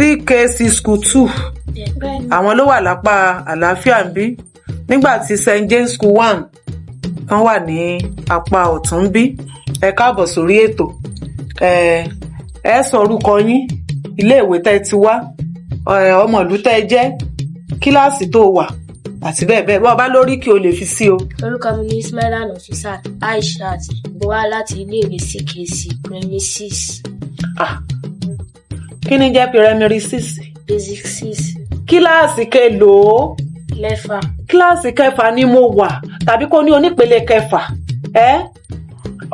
CKC School 2. Bẹ́ẹ̀ni. Àwọn ló wà lápá àlàáfíà ń bí, nígbà tí St James School 1 kan wà ní apá ọ̀tún ń bí. Ẹ káàbọ̀ sórí ètò. Ẹ sọ orúkọ yín, iléèwé tẹ́ ẹ ti wá, ọmọ ìlú tẹ́ ẹ jẹ́, kíláàsì tó wà àti bẹ́ẹ̀ bẹ́ẹ̀. Bọ́ ọ bá lórí kí o lè fi sí o. Orúkọ mi ní Ismaila Nafisat Aishat. Mo wá láti iléèwé CKC Primary 6. Ah, kí ni jẹ́ primary six? Basic 6. Kíláàsì kelòó? Mẹ́fà. Kíláàsì kẹfà ni mo wà, tàbí kó ní onípele kẹfà. Ẹ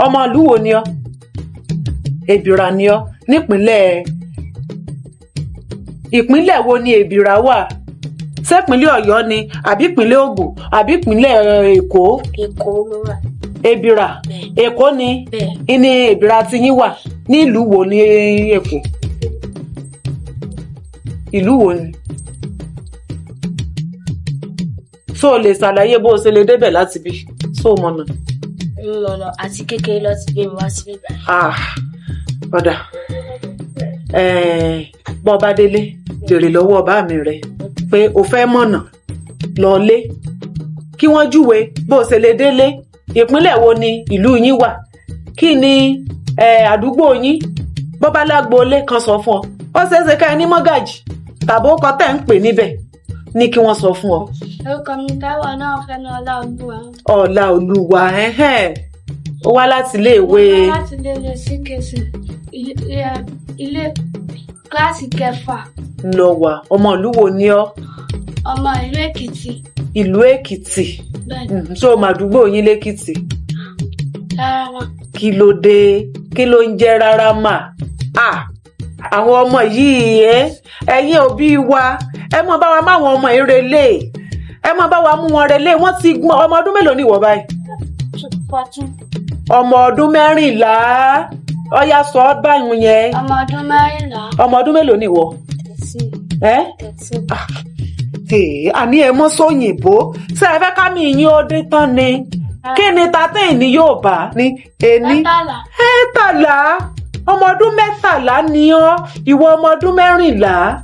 ọmọ ìlú wo ni ọ? Èbìrà ni ọ. Nípínlẹ̀ ìpínlẹ̀ wo ni Èbìrà wà? Ṣépínlẹ̀ Ọ̀yọ́ ni, àbí ìpínlẹ̀ Ògùn, àbí ìpínlẹ̀ Èkó? Èkó ló wà. Èbìrà? Bẹ́ẹ̀. Èkó ni? Bẹ́ẹ̀. Ìní Èbìrà ti yín wà. Ní ìlú wo ní Èkó? Ìlú wo ni? So o lè ṣàlàyé bó o ṣe lè débẹ̀ láti bí? So o mọ̀nà? Ń lọ́nà àti kékeré lọ ti gbé mi wá síbí báyìí. Ah, ọ̀dà. Bọ́ bá délé, béèrè lọ́wọ́ ọba mi rẹ̀ pé o fẹ́ mọ̀nà lọ́lé, kí wọ́n júwe bó o ṣe lè délé. Ìpínlẹ̀ wo ni ìlú yín wà? Kí ni àdúgbò yín? Bọ́ bá lágboolé kan, sọ fún ọ. Ó ṣeé ṣe ká ẹ ní mọ́gàjì tàbí ó kọ tẹ́ ń pè níbẹ̀ ní kí wọ́n sọ fún ọ. Orúkọ mi Táíwò náà Fẹ́mi Ọláolúwa. Ọlá Olúwa, ẹ̀hẹ́n. Ó wá láti iléèwé? Mo wá láti iléèwé CKC, ilé kíláàsì kẹfà. Ńlọ wà. Ọmọ ìlú wo ni ọ? Ọmọ ìlú Èkìtì. Ìlú Èkìtì? Bẹ́ẹ̀ni. So màdúgbò yín lẹ́kìtì? Rárá mà. Kí ló dé? Kí ló ń jẹ́ rárá mà? Ah, àwọn ọmọ yìí, ẹ ẹ̀yin òbí wa, ẹ mọ bá wa máwọn ọmọ yìí relé, ẹ mọ bá wa mú wọn relé. Wọ́n ti gbọ́n. Ọmọ ọdún mélòó ni ìwọ báyìí? 14. Ọmọ ọdún 14. Ọyá, sọ ọ báyìí yẹn. Ọmọ ọdún 14. Ọmọ ọdún mélòó ni ìwọ? 13. Ẹ? 13. Tèè, àní ẹ mọ sóyìnbó. Ṣé ẹ fẹ́ ká mi yín ó dín tán ni? Kí ni 13 ni yóò bá ní ení? 13. 13. Ọmọ ọdún 13 ni ọ́, ìwọ ọmọ ọdún 14.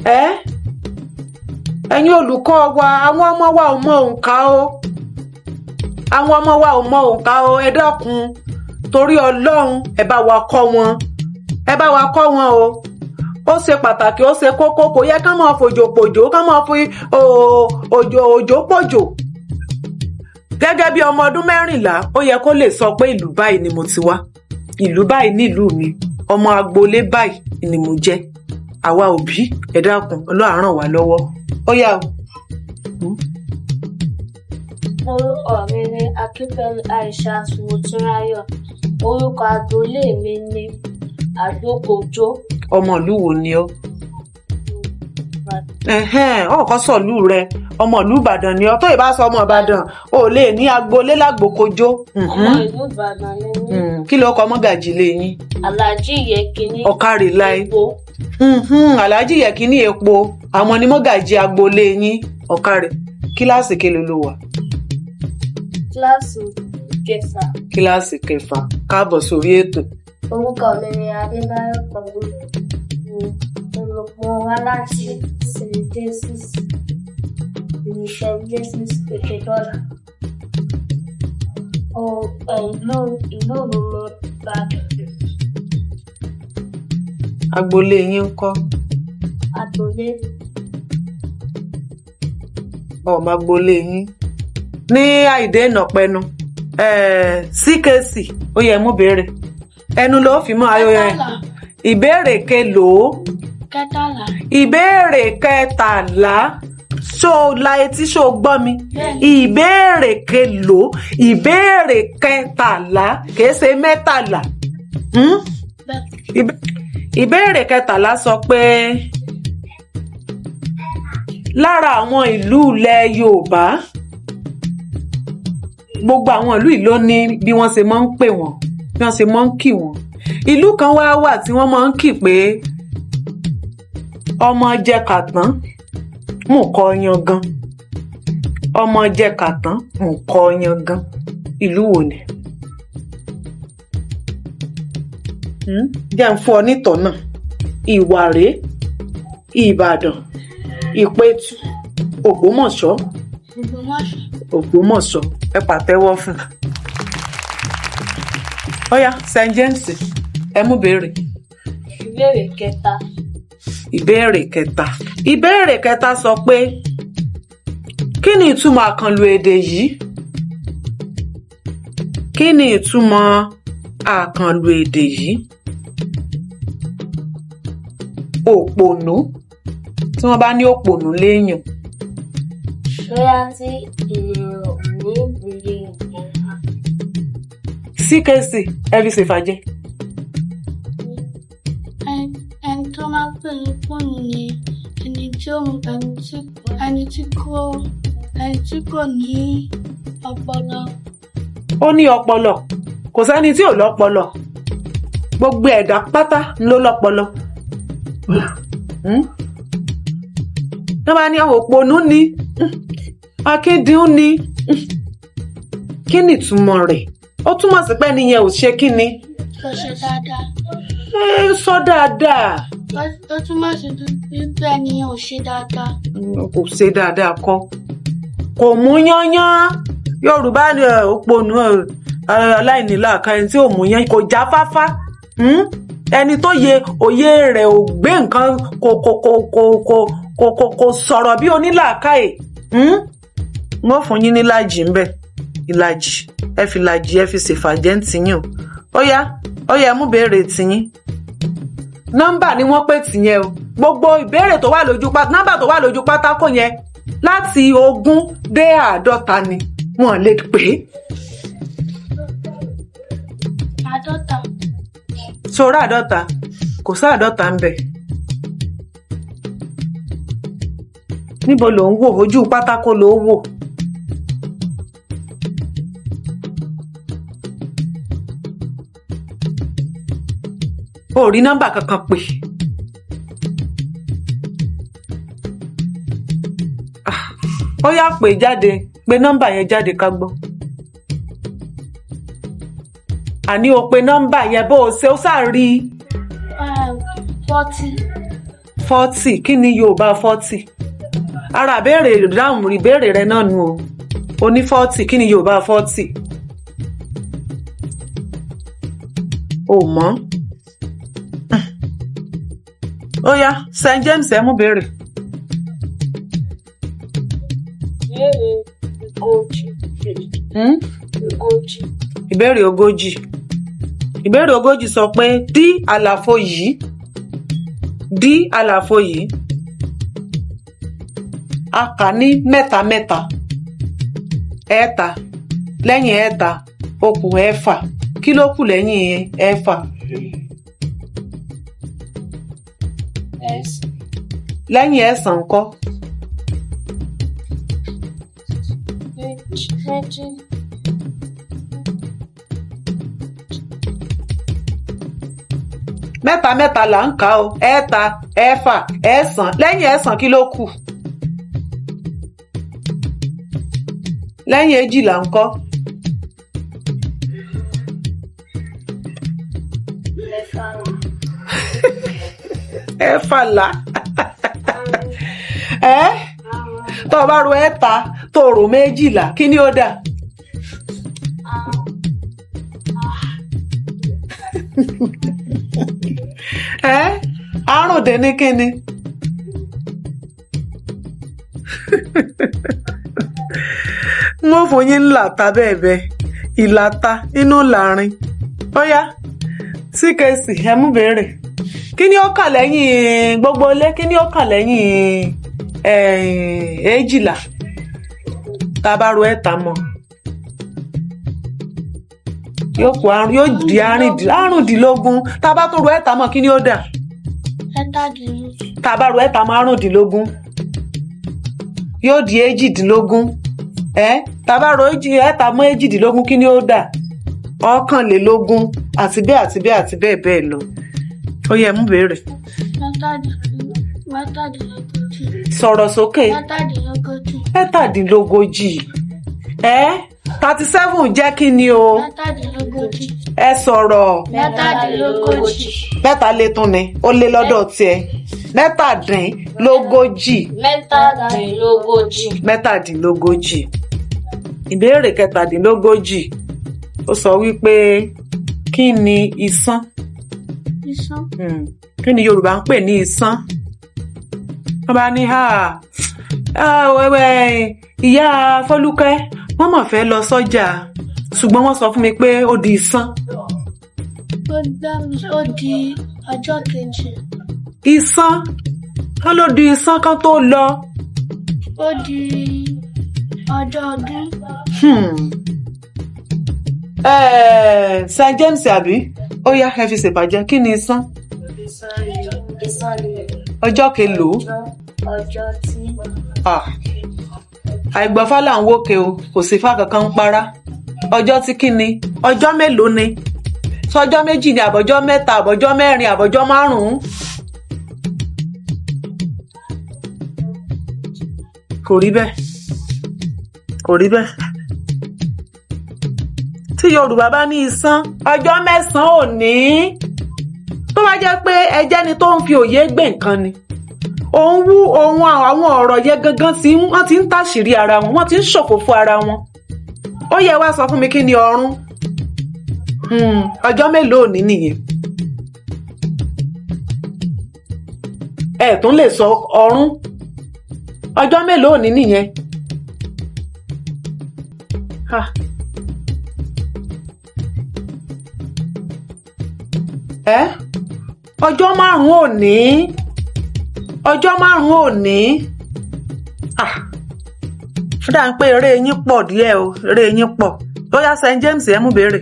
Ẹ ẹ̀yin olùkọ́ wa, àwọn ọmọ wa ò mọ òǹkà o. Àwọn ọmọ wa ò mọ òǹkà o. Ẹ dákun, torí Ọlọ́run, ẹ bá wa kọ́ wọn, ẹ bá wa kọ́ wọn o. Ó ṣe pàtàkì, ó ṣe kókó. Kò yẹ ká máa fòjò pòjò, ká máa fi òjò òjò pòjò. Gẹ́gẹ́ bí ọmọ ọdún 14, ó yẹ kó lè sọ pé ìlú báyìí ni mo ti wá, ìlú báyìí nílùú mi, ọmọ agboolé báyìí ni mo jẹ́. Àwa òbí, ẹ dákun, Ọlọ́run á ràn wá lọ́wọ́. Ó yá o. Orúkọ mi ni Akínpẹ̀lú Aishat Motúnráyọ̀. Orúkọ agboolé mi ni Àgbókojó. Ọmọ ìlú wo ni ọ́? Ẹ̀hẹ́n, ọkọ sọ̀lú rẹ. Ọmọ ìlú Ìbàdàn ni ọ́. Tó ìbá sọ ọmọ Ìbàdàn, ò lè ní agboolé lágbòkojó. Ọmọ ìlú Ìbàdàn ni mí. Kí ló kọ mọ́gàjì lé yín? Alhaji Yekini. Ọ̀kárì láì. Epo. Alhaji Yekini Epo, àwọn ni mọ́gàjì agboolé yín. Ọ̀kárì. Kíláàsì kélòó ló wà? Kíláàsì kẹfà. Kíláàsì kẹfà. Káàbọ̀ sórí ètò. Orúkọ mi ni Adébáyọ̀ Pẹ̀lú. Mo wá láti St. James, St. James Òkèdọ́là. Ìlú mi ni Ìbàdàn. Agboolé yín ń kọ́? Agboolé. Ọmọ agboolé yín ní àìdé ìnàpẹnu. CKC, ó yẹ mú béèrè. Ẹnu ló fi mọ ayọ̀ yẹn. 13. Ìbéèrè kelòó? 13. Ìbéèrè 13. Ṣó o la etí? Ṣó o gbọ́ mi? Bẹ́ẹ̀ni. Ìbéèrè kelòó? Ìbéèrè 13, kìí ṣe 13. Bẹ́ẹ̀. Ìbéèrè 13 sọ pé lára àwọn ìlú ilẹ̀ Yorùbá, gbogbo àwọn ìlú yìí ló ní bí wọ́n ṣe máa ń pè wọ́n, bí wọ́n ṣe máa ń kì wọ́n. Ìlú kan wá wà tí wọ́n máa ń kì pé ọmọ jẹ kàtán mú kọ yangan, ọmọ jẹ kàtán mú kọ yangan. Ìlú wo ni? Jẹ́ ń fún ọ nítọ̀ náà. Ìwàré, Ìbàdàn, Ìpẹ̀tù, Ògbómọ̀ṣọ́. Ògbómọ̀ṣọ́. Ògbómọ̀ṣọ́. Ẹ pàtẹ́wọ́ fún un. Ó yá, St James, ẹ mú béèrè. Ìbéèrè kẹta. Ìbéèrè kẹta. Ìbéèrè kẹta sọ pé kí ni ìtumọ̀ àkànlò èdè yìí? Kí ni ìtumọ̀ àkànlò èdè yìí? Òpònú. Tí wọ́n bá ní òpònú léèyàn. Bóyá tí ènìyàn ò ní òye ìgbà. CKC, ẹ fi ṣèfàjẹ́. Ẹni tó máa ń pè ní pònú ni ẹni tí ó ẹni tí ẹni tí kò ẹni tí kò ní ọpọlọ. Ó ní ọpọlọ. Kò sẹ́ni tí ò lọ́pọlọ. Gbogbo ẹ̀dá pátá ló lọ́pọlọ. Hmm? Wọ́n bá ní òpònú ni, akíndín ni. Kí ni ìtumọ̀ rẹ̀? Ó túmọ̀ sí pé ẹni yẹn ò ṣe kí ni? Kò ṣe dáadáa. Ẹ sọ dáadáa. Ó túmọ̀ sí wípé ẹni yẹn ò ṣe dáadáa. Kò ṣe dáadáa kọ́. Kò mú yányán. Yorùbá ni òpònú, aláìnílàákàyè, ẹni tí ò mú yán, kò jáfáfá. Hmm? Ẹni tó yẹ òye rẹ̀ ò gbé nǹkan, kò kò kò kò kò kò kò kò sọ̀rọ̀ bí onílàákàyè. Hmm? N ó fún yín nílàjì ń bẹ̀. Ìlàjì. Ẹ fi ìlàjì, ẹ fi ṣèfàjẹ́ ń tiyín o. Ó yá, ó yá, ẹ mú béèrè tiyín. Nọ́mbà ni wọ́n pè tìyẹn o. Gbogbo ìbéèrè tó wà lójú pátá, nọ́mbà tó wà lójú pátákó yẹn láti 20 dé 50 ni wọ́n lè pè é. 50. Sọ̀rọ̀ 50, kò sáàdọ́ta ń bẹ̀. Níbo lò ń wò? Ojú pátákó ló wò. O ò rí nọ́mbà kankan pè. Ah, ó yá, pè jáde, pè nọ́mbà yẹn jáde ká gbọ́. Àní o pe nọ́mbà yẹn bó o ṣe ó sáà rí i. 40. 40. Kí ni Yorùbá 40? Ara ìbéèrè, ìdáhùn ìbéèrè rẹ náà nù o. O ní 40, kí ni Yorùbá 40? O mọ̀. Ó yá, St James, ẹ mú béèrè. Ìbéèrè 40. Hmm? 40. Ìbéèrè 40. Ìbéèrè 40 sọ pé dí àlàfo yìí, dí àlàfo yìí. A kà ní mẹ́ta mẹ́ta. Ẹẹ́ta. Lẹ́yìn ẹẹ́ta, ó kù ẹẹ́fà. Kí ló kù lẹ́yìn ẹẹ́fà? Ẹ̀sán. Lẹ́yìn ẹ̀sán ńkọ́? Méjì. Méjì. Mẹ́ta mẹ́ta là ń kà o. Ẹẹ́ta, ẹẹ́fà, ẹẹ́sàn. Lẹ́yìn ẹ̀sán, kí ló kù? Lẹ́yìn èjìlá ńkọ́? Mẹ́fà. Ẹ̀fàlà. Ẹ́ tó o bá ro ẹ̀ta tó o rò méjìlá, kí ni ó dà? Ẹ́ àrùndínní kí ni? N ó fún yín ńlá ta bẹ́ẹ̀ bẹ́ẹ̀, ìlàta nínú làárín. Ó yá, CKC, ẹ mú béèrè. Kí ni ó kàn lẹ́yìn gbogbo ilé? Kí ni ó kàn lẹ́yìn èjìlá tá a bá ro ẹ̀ta mọ́? Yóò kù àrùn, yóò di àrùndínlógún. Tá a bá tún ro ẹ̀ta mọ́, kí ni ó dà? 17. Tá a bá ro ẹ̀ta mọ́ àrùndínlógún, yóò di 18. Ẹ tá a bá ro ẹ̀ta mọ́ 18, kí ni ó dà? 21, àti bẹ́ẹ̀ àti bẹ́ẹ̀ àti bẹ́ẹ̀ bẹ́ẹ̀ lọ. Ó yẹ, mú béèrè. 37. Sọ̀rọ̀ sókè. 37. 37. Ẹ 37 jẹ́ kí ni o? 37. Ẹ sọ̀rọ̀. Mẹ́tàdínlógójì. Mẹ́ta lé tún ni ó lé lọ́dọ̀ tiẹ̀. Mẹ́tàdínlógójì. Mẹ́tàdínlógójì. Mẹ́tàdínlógójì. Ìbéèrè kẹtàdínlógójì, ó sọ wípé kí ni isán? Isán. Kí ni Yorùbá ń pè ní isán? Wọ́n bá ní ha wẹ́wẹ́ ìyá Fọlúkẹ́, wọ́n mọ̀ fẹ́ lọ sọ́jà, ṣùgbọ́n wọ́n sọ fún mi pé ó di isán. Ó dá mi, ó di ọjọ́ kejì. Isán, wọ́n ló di isán kan tó lọ. Ó di ọjọ́ ọdún. St James àbí? Ó yá, ẹ fi ṣèbàjẹ́. Kí ni isán? Isán ni Ọjọ́ kelòó? ọjọ́ tí Ah, àìgbọ́fá là ń wókè o, kò sí fá kankan ń para. Ọjọ́ tí kí ni? Ọjọ́ mélòó ni? Sọjọ́ 2 ni, àbọ̀jọ́ 3, àbọ̀jọ́ 4, àbọ̀jọ́ 5? Kò rí bẹ́ẹ̀, kò rí bẹ́ẹ̀. Tí Yorùbá bá ní isán, ọjọ́ 9 òní. Tó bá jẹ́ pé ẹjẹ́ ni tó ń fi òye gbé nǹkan ni, òun wú òun, àwọn ọ̀rọ̀ yẹn gangan tí wọ́n ti ń tàṣírí ara wọn, wọ́n ti ń ṣòfófó ara wọn. Ó yẹ wá sọ fún mi, kí ni ọ̀run? Ọjọ́ mélòó òní nìyẹn? Ẹ tún lè sọ ọ̀run. Ọjọ́ mélòó òní nìyẹn? Ha. Ẹ ọjọ́ 5 òní, ọjọ́ 5 òní. Ah, ó dà ń pé eré yín pọ̀ díẹ̀ o, eré yín pọ̀. Bóyá St James, ẹ mú béèrè.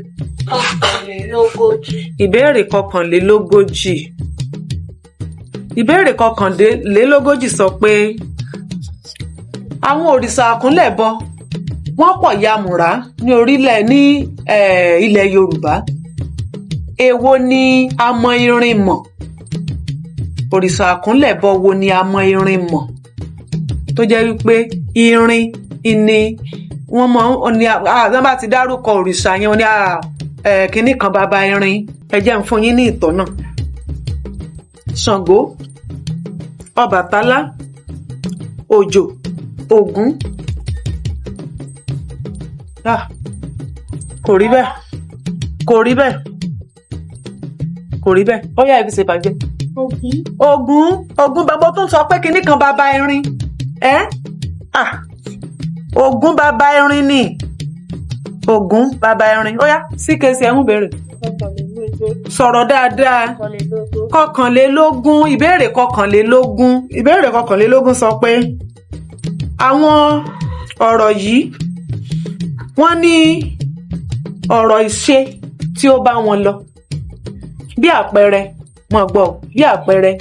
Kọkànlélógójì. Ìbéèrè kọkànlélógójì. Ìbéèrè kọkànlélógójì sọ pé àwọn òrìṣà àkúnlẹ̀bọ wọ́n pọ̀ yamùrá ní orílẹ̀ ní ilẹ̀ Yorùbá. Èwo ni a mọ irin mọ̀? Òrìṣà àkúnlẹ̀bọ wo ni a mọ irin mọ̀, tó jẹ́ wípé irin ni wọ́n mọ̀ ní wọ́n bá ti dárúkọ òrìṣà yẹn, wọ́n ní kinní kan bàbá irin? Ẹ jẹ́ n fún yín ní ìtọ́nà. Ṣàngó, Ọbàtálá, Òjò, Ògún. Ah, kò rí bẹ́ẹ̀, kò rí bẹ́ẹ̀, kò rí bẹ́ẹ̀. Ó yá, ẹ fi ṣèbàjẹ́. Ògún. Ògún. Ògún bàbá tó ń sọ pé kinní kan bàbá irin ẹ. Ah, Ògún bàbá irin ni, Ògún bàbá irin. Ó yá, CKC, ẹ mú béèrè. Sọ̀rọ̀ dáadáa. Kọkànlélógún. Kọkànlélógún. Ìbéèrè kọkànlélógún. Ìbéèrè kọkànlélógún sọ pé àwọn ọ̀rọ̀ yìí, wọ́n ní ọ̀rọ̀ ìṣe tí ó bá wọn lọ. Bí àpẹẹrẹ, mọ̀ gbọ́, bí àpẹẹrẹ,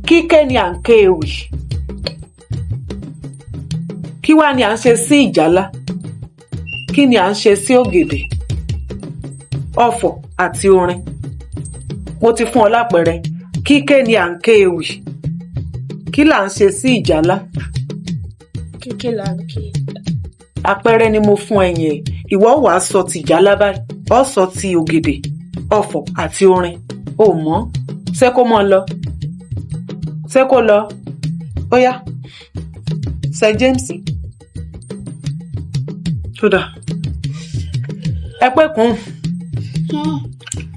kíké ni à ń ké ewì, kí wá ni à ń ṣe sí ìjálá? Kí ni à ń ṣe sí ògèdè, ọfọ̀ àti orin? Mo ti fún ọ lápẹẹrẹ. Kíké ni à ń ké ewì, kí là ń ṣe sí ìjálá? Kíké là ń ké. Àpẹẹrẹ ni mo fún ẹ yẹn. Ìwọ wàá sọ ti ìjálá báyìí, ọ sọ ti ògèdè, ọfọ̀ àti orin. Ò mọ̀. Ṣé kó mọ lọ? Ṣé kó lọ? Ó yá, Sir James, tó dà, ẹ pé kùn.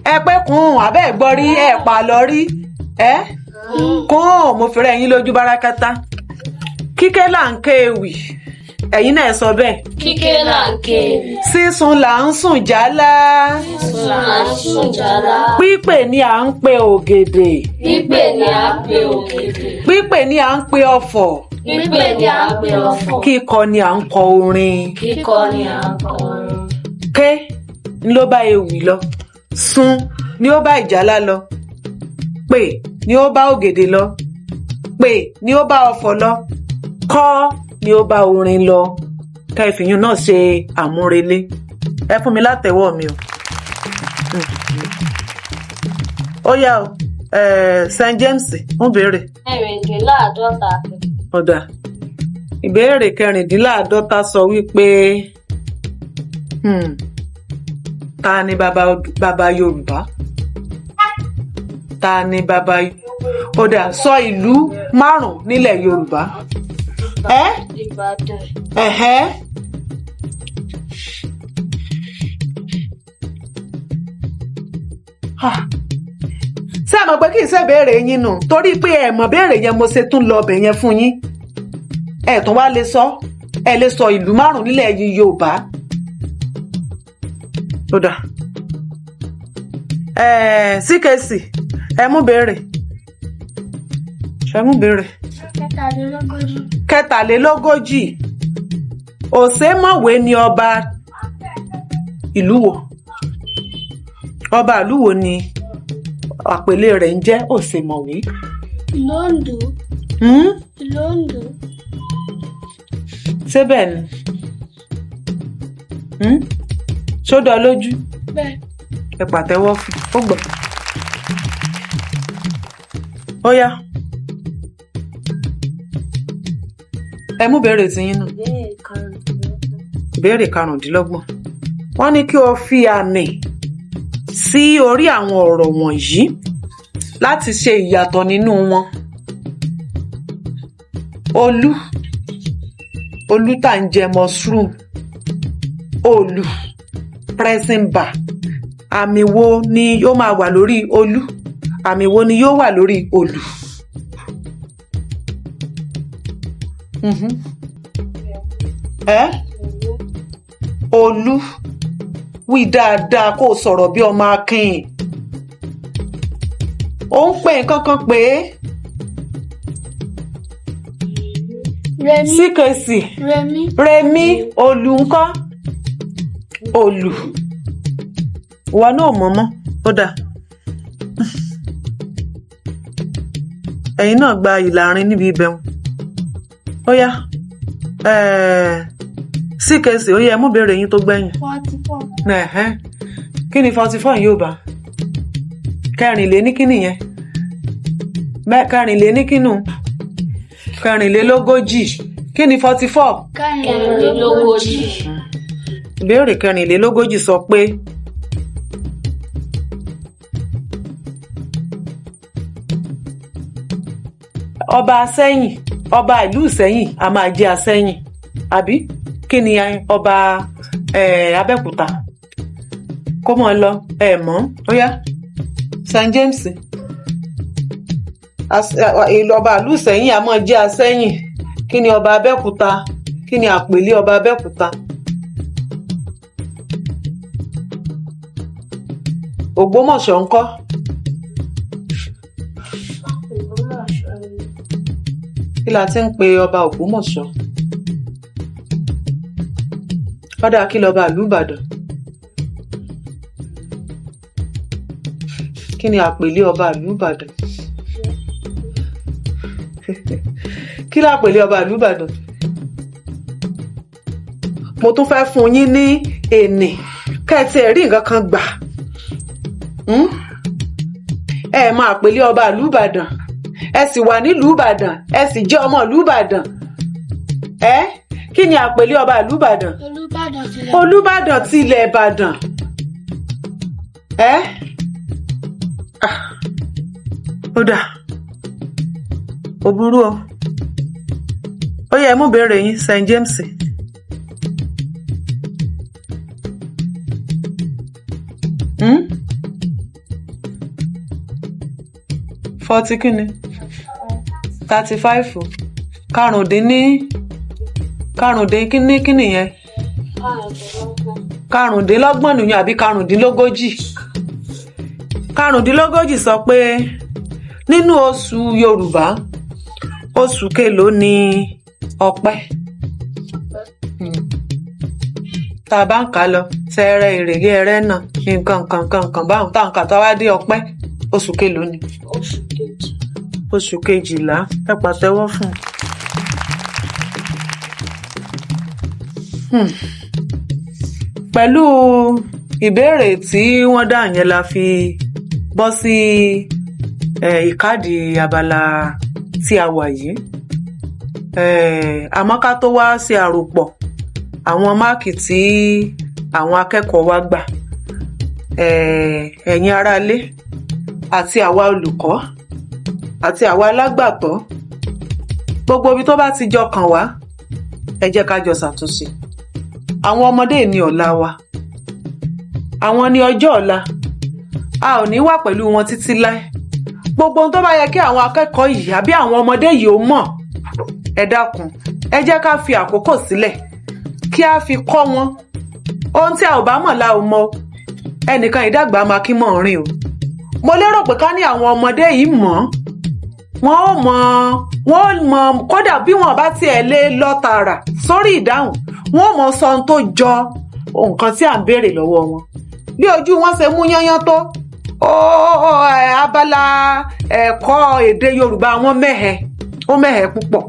Ẹ pé kùn, àbẹ́ ẹ̀ gbọ́ rí, ẹ pa lọ rí ẹ kún. Mo fi rẹ́ yín lójú bárakátá. Kíké là ń ké ewì, ẹ̀yin náà sọ bẹ́ẹ̀. Kíké là ń ké. Sísun là ń sùn jálá. Sísun là ń sùn jálá. Pípè ni à ń pe ògèdè. Pípè ni à ń pe ògèdè. Pípè ni à ń pe ọfọ̀. Pípè ni à ń pe ọfọ̀. Kíkọ ni à ń kọ orin. Kíkọ ni à ń kọ orin. Ké ni ló bá ewì lọ, sun ni ó bá ìjálá lọ, pè ni ó bá ògèdè lọ, pè ni ó bá ọfọ̀ lọ, kọ ni ó bá orin lọ. Ká ìfìyún náà ṣe àmúrelé. Ẹ fún mi látẹ̀wọ́ mi o. Ó yá o, St James ń béèrè. Mẹ́rìndínláàádọ́ta. Ọ̀dà, ìbéèrè kẹrìndínláàádọ́ta sọ wípé Ta ni bàbá Yorùbá? Ta ni bàbá? Ó dà, sọ ìlú márùn-ún nílẹ̀ Yorùbá. Ẹ́ Ìbàdàn. Ẹ̀hẹ́. Ah. Ṣé ẹ mọ̀ pé kì í ṣe béèrè yín nù, torí pé ẹ mọ̀ béèrè yẹn, mo ṣe tún lọ ọbẹ̀ yẹn fún yín. Ẹ tún wá lè sọ, ẹ lè sọ ìlú márùn-ún nílẹ̀ Yorùbá. Ó dà, CKC, ẹ mú béèrè, ẹ mú béèrè. 43. 43. Òṣèmọ̀wé ni ọba ìlú wo? Ọba ìlú wo ni àpèlé rẹ̀ ń jẹ́ Òṣèmọ̀wé? Ìlú Oǹdó. Hmm? Ìlú Oǹdó. Ṣé bẹ́ẹ̀ ni? Hmm? Ṣó dá ọ lójú? Bẹ́ẹ̀. Ẹ pàtẹ́wọ́ fún ó gbọ́. Ó yá, ẹ mú béèrè tiyín náà. Ìbéèrè 25. Ìbéèrè 25. Wọ́n ní kí o fi àmì sí orí àwọn ọ̀rọ̀ wọ̀nyí láti ṣe ìyàtọ̀ nínú wọn. Olú, olú tá ń jẹ mushroom, òòlù, pressing bar. Àmì wo ni ó máa wà lórí olú? Àmì wo ni yóò wà lórí òòlù? Mhm. Ẹ́ olú, wí dáadáa, kó o sọ̀rọ̀ bí ọmọ akin. Ó ń pè nǹkan kan pé Rẹmí. CKC. Rẹmí. Rẹmí. Olú ńkọ́? Olù, ìwọ náà mọ̀ mọ́. Ó dáa, ẹ̀yin náà gba ìlàrin níbi ibẹ̀ wọn. Ó yá, CKC, ó yẹ ẹ mú béèrè yín tó gbẹ̀yìn. 44. Ẹ̀hẹ́n. Kí ni 44 yóò bá? Kẹrìnléní kí nìyẹn? Kẹrìnléní kínú? 44. Kí ni 44? 44. Ìbéèrè 44 sọ pé ọba Asẹ́yìn, ọba ìlú Ìsẹ́yìn a máa jẹ́ Asẹ́yìn, àbí? Kí ni ọba Abẹ́òkúta? Kó mọ́ ọ lọ, ẹ mọ̀. Ó yá, St James. Ìlú ọba ìlú Ìsẹ́yìn a máa jẹ́ Asẹ́yìn. Kí ni ọba Abẹ́òkúta? Kí ni àpèlé ọba Abẹ́òkúta? Ògbómọ̀ṣọ́ ńkọ́? Ògbómọ̀ṣọ́ ni. Kí la ti ń pe ọba Ògbómọ̀ṣọ́? Kódà, kí lọba ìlú Ìbàdàn? Kí ni àpèlé ọba ìlú Ìbàdàn? Kí làpèlé ọba ìlú Ìbàdàn? Mo tún fẹ́ fún yín ní ènì kẹ́ ẹ tiẹ̀ rí nǹkan kan gbà. Hmm? Ẹ máa àpèlé ọba ìlú Ìbàdàn, ẹ sì wà nílùú Ìbàdàn, ẹ sì jẹ́ ọmọ ìlú Ìbàdàn. Ẹ kí ni àpèlé ọba ìlú Ìbàdàn? Olúbàdàn tilẹ̀. Olúbàdàn tilẹ̀ Ìbàdàn. Ẹ Ah, ó dà, ó burú o. Ó yẹ ẹ mú béèrè yín, St James. Hmm? 40 kíni? 35. Karùndínní, karùndín kíní kíní yẹn? 25. 25 nìyẹn àbí 35? 35 sọ pé nínú oṣù Yorùbá, oṣù kelòó ni Ọpẹ́? Tá a bá ń kà á lọ, Ṣẹẹrẹ, Ìrèlé, Ẹrẹ́nà, nǹkan nǹkan nǹkan nǹkan báwọn tá à ń kà, tá a wá dé Ọpẹ́, oṣù kelòó ni? Oṣù kejì. Oṣù kejìlá. Ẹ pàtẹ́wọ́ fún un. Pẹ̀lú ìbéèrè tí wọ́n dá yẹn la fi bọ́ sí ìkádìí abala tí a wà yìí. Àmọ́ ká tó wá ṣe àròpọ̀ àwọn máàkì tí àwọn akẹ́kọ̀ọ́ wa gbà, Ẹ̀yin aráalé àti àwa olùkọ́ àti àwa alágbàtọ́, gbogbo ibi tó bá ti jọ kàn wá, ẹ jẹ́ ká jọ ṣàtúnṣe. Àwọn ọmọdé ní ọ̀la wa, àwọn ní ọjọ́ ọ̀la. A ò ní wà pẹ̀lú wọn títí láé. Gbogbo ohun tó bá yẹ kí àwọn akẹ́kọ̀ọ́ yìí àbí àwọn ọmọdé yìí ó mọ̀, ẹ dákun, ẹ jẹ́ ká fi àkókò sílẹ̀ kí a fi kọ́ wọn. Ohun tí a ò bá mọ̀ la ò mọ̀. Ẹnìkan ìdàgbà máa kí mọ̀ rìn o. Mo lérò pé ká ní àwọn ọmọdé yìí mọ̀, wọ́n ó mọ̀, wọ́n ó mọ̀. Kódà bí wọ́n bá tiẹ̀ lè lọ tààrà sórí ìdáhùn, wọ́n ó mọ̀ sọ ohun tó jọ nǹkan tí à ń béèrè lọ́wọ́ wọn. Bí ojú wọn ṣe mú yányán tó ó, abala ẹ̀kọ́ èdè Yorùbá wọn mẹ́hẹ, ó mẹ́hẹ púpọ̀.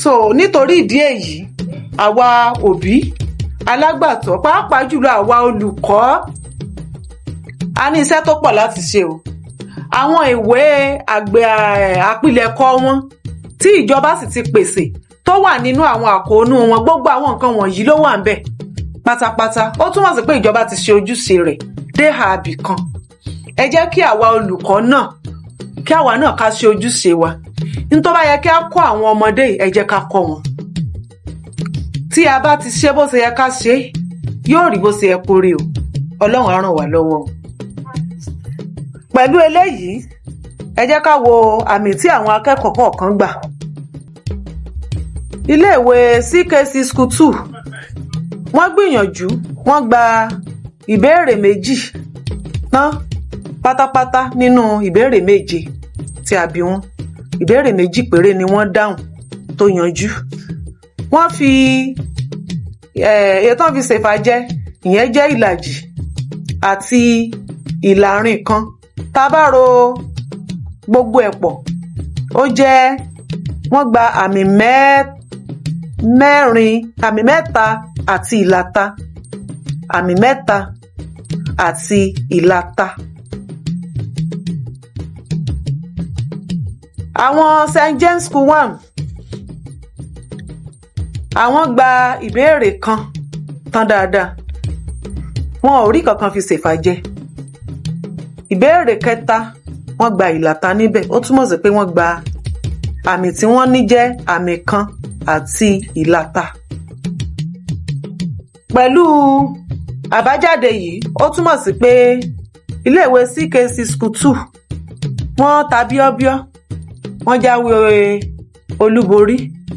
So nítorí ìdí èyí, àwa òbí, alágbàtọ́, pàápàá jùlọ àwa olùkọ́, a ní iṣẹ́ tó pọ̀ láti ṣe o. Àwọn ìwé àgbẹ̀ àpilẹ̀kọ wọn tí ìjọba sì ti pèsè, tó wà nínú àwọn àkóónú wọn, gbogbo àwọn nǹkan wọ̀nyí ló wà ńbẹ̀ pátápátá. Ó túmọ̀ sí pé ìjọba ti ṣe ojúṣe rẹ̀ dé ààbì kan. Ẹ jẹ́ kí àwa olùkọ́ náà, kí àwa náà ká ṣe ojúṣe wa. Ní tó bá yẹ kí á kọ́ àwọn ọmọdé yìí, ẹ jẹ́ ká kọ́ wọn. Tí a bá ti ṣe bó ṣe yẹ ká ṣe, yóò rí bó ṣe yẹ kó rí o. Ọlọ́run á ràn wá lọ́wọ́ o. Pẹ̀lú eléyìí, ẹ jẹ́ ká wo àmì tí àwọn akẹ́kọ̀ọ́ kọ̀ọ̀kan gbà. Iléèwé CKC School 2, wọ́n gbìyànjú, wọ́n gba ìbéèrè 2 tán pátápátá nínú ìbéèrè 7 tí a bi wọ́n. Ìbéèrè 2 péré ni wọ́n dáhùn tó yanjú. Wọ́n fi èyí tán fi ṣèfàjẹ, ìyẹn jẹ́ ìlàjì àti ìlàrin kan. Tá a bá ro gbogbo ẹ̀ pọ̀, ó jẹ́ wọ́n gba àmì mẹ́rin, àmì 3 àti ìlàta, àmì 3 àti ìlàta. Àwọn St James School 1, àwọn gba ìbéèrè kan tán dáadáa, wọn ò rí kankan fi ṣèfàjẹ. Ìbéèrè kẹta, wọ́n gba ìlàta níbẹ̀. Ó túmọ̀ sí pé wọ́n gba àmì tí wọ́n ní jẹ́ àmì 1 àti ìlàta. Pẹ̀lú àbájáde yìí, ó túmọ̀ sí pé iléèwé CKC School 2, wọ́n ta bíọ́bíọ́, wọ́n jáwé olúborí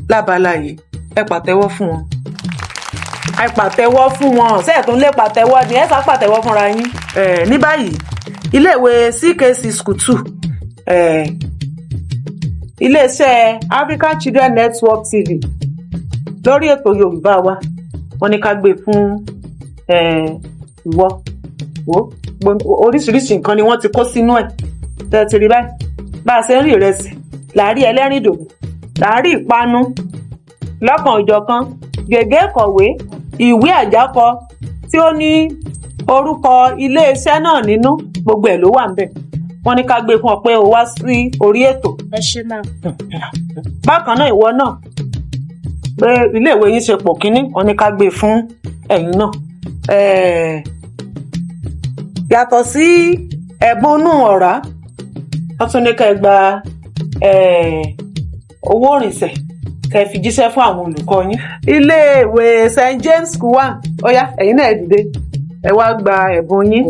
lábala yìí. Ẹ pàtẹ́wọ́ fún wọn, ẹ pàtẹ́wọ́ fún wọn. Sẹ́ẹ̀tún lè pàtẹ́wọ́ ni? Ẹ sá pàtẹ́wọ́ fúnra yín. Ní báyìí, iléèwé CKC School 2, iléeṣẹ́ African Children Network TV, lórí ètò Yorùbá wa, wọ́n ní ká gbé fún ìwọ. Wo oríṣiríṣi nǹkan ni wọ́n ti kó sínú ẹ̀ tẹ́ ẹ ti rí báyìí. Bá a ṣe ń rí ìrẹsì, làárí ẹlẹ́rìndòdò, làárí ìpanu lọ́kan òjọ̀kan, gègé ìkọ̀wé, ìwé àjákọ tí ó ní orúkọ iléeṣẹ́ náà nínú, gbogbo ẹ̀ ló wà ńbẹ̀. Wọ́n ní ká gbé fún ọ pé o wá sí orí ètò. Ẹ ṣé mà. Bákan náà, ìwọ náà, pé iléèwé yín ṣe pò kínní, wọ́n ní ká gbé fún ẹ̀yin náà. Yàtọ̀ sí ẹ̀bùn inú ọ̀rá, wọ́n tún ní ká ẹ gba owó ìrìnsẹ̀ kẹ́ ẹ fi jíṣẹ́ fún àwọn olùkọ́ yín. Iléèwé St James School 1, ó yá, ẹ̀yin náà ẹ dìde, ẹ wá gba ẹ̀bùn yín.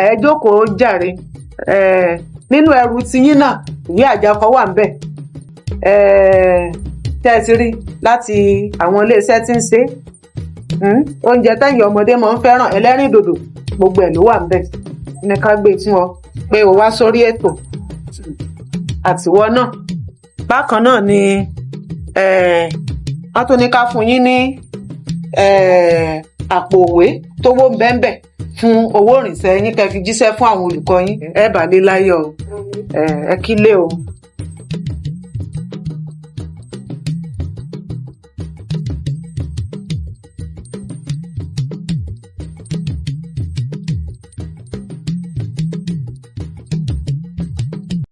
Ẹ jókòó jàre. Nínú ẹrù tiyín náà, ìwé àjákọ wà ńbẹ̀. Tẹ́ ẹ ti rí láti àwọn iléeṣẹ́ tí ń ṣe é, oúnjẹ tẹ́yìn ọmọdé máa ń fẹ́ràn, ẹlẹ́rìndòdò, gbogbo ẹ̀ ló wà ńbẹ̀. Ní ká gbé fún ọ pé o wá sórí ètò, àtiwọ náà. Bákan náà ni wọ́n tún ní ká fún yín ní àpò òwe tówó ń bẹ́ńbẹ̀ fún owó ìrìnsẹ̀ yín kẹ́ fi jíṣẹ́ fún àwọn olùkọ́ yín. Ẹ bà lé láyọ̀ o. Ẹ kílé o.